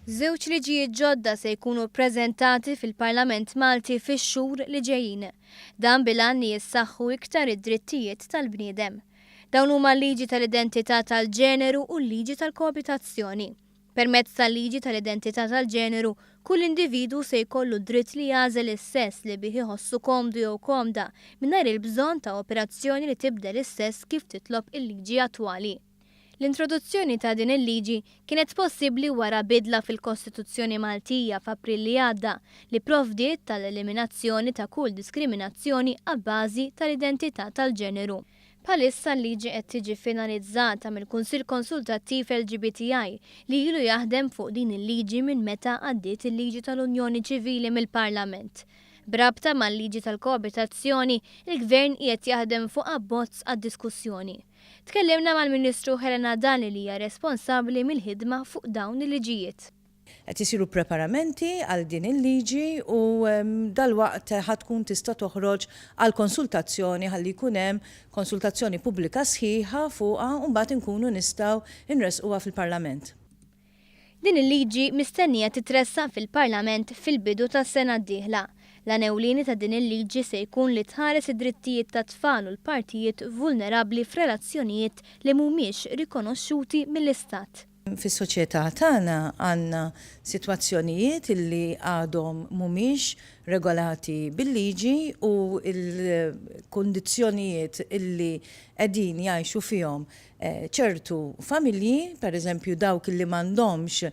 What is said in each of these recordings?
Żewġ liġijiet ġodda se jkunu ppreżentati fil-Parlament Malti fix-xhur li ġejjin. Dan bil-għan li jissaħħu iktar id-drittijiet tal-bniedem. Dawn huma l-Liġi tal-Identità tal-Ġeneru u l-Liġi tal-Koabitazzjoni. Permezz tal-Liġi tal-Identità tal-Ġeneru, kull individwu se jkollu d-dritt li jagħżel is-sess li bih iħossu komdu jew komda mingħajr il-bżonn ta' operazzjoni li tibdel is-sess kif titlob il-liġi attwali. L-introduzzjoni ta' din il-liġi kienet possibbli wara bidla fil-Kostituzzjoni Maltija f'April li għadda li pprovdiet tal-eliminazzjoni ta' kull diskriminazzjoni abbażi tal-identità tal-ġeneru. Bħalissa l-liġi qed tiġi finalizzata mill-Kunsill Konsultattiv LGBTI li ilu jaħdem fuq din il-liġi minn meta għaddiet il-liġi tal-Unjoni Ċivili mill-Parlament. B'rabta mal-liġi tal-koabitazzjoni, il-Gvern qiegħed jaħdem fuq abbozz għad-diskussjoni. Tkellimna mal-Ministru Helena Dalli li hija responsabbli mill-ħidma fuq dawn il-liġijiet. Qed isiru preparamenti għal din il-liġi u dalwaqt ħa tkun tista' toħroġ għal konsultazzjoni ħalli jkun hemm konsultazzjoni pubblika sħiħa fuqha u mbagħad inkunu nistgħu nressquha fil-Parlament. Din il-liġi mistennija titressaq fil-Parlament fil-bidu tas-sena d-dieħla. L-għan ewlieni ta' din il-liġi se jkun li tħares id-drittijiet tat-tfal u l-partijiet vulnerabbli f'relazzjonijiet li mhumiex rikonoxxuti mill-Istat. Fis-soċjetà tagħna għandna sitwazzjonijiet li għadhom mhumiex regolati bil-liġi u l-kundizzjonijiet li qegħdin jgħixu fihom ċertu familji, per eżempju dawk li m'għandhomx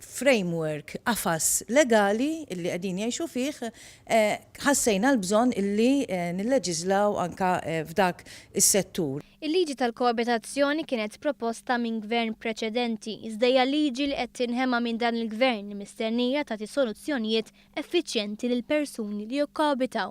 framework, qafas legali li qegħdin jgħixu fih, ħassejna l-bżonn illi nilleġiżlaw anke f'dak is-settur. Il-liġi tal-koabitazzjoni kienet proposta minn Gvern preċedenti, iżda hija liġi li qed tinħema minn dan il-Gvern li mistennija tagħti soluzzjonijiet effiċjenti lill-persuni li jikkoabitaw.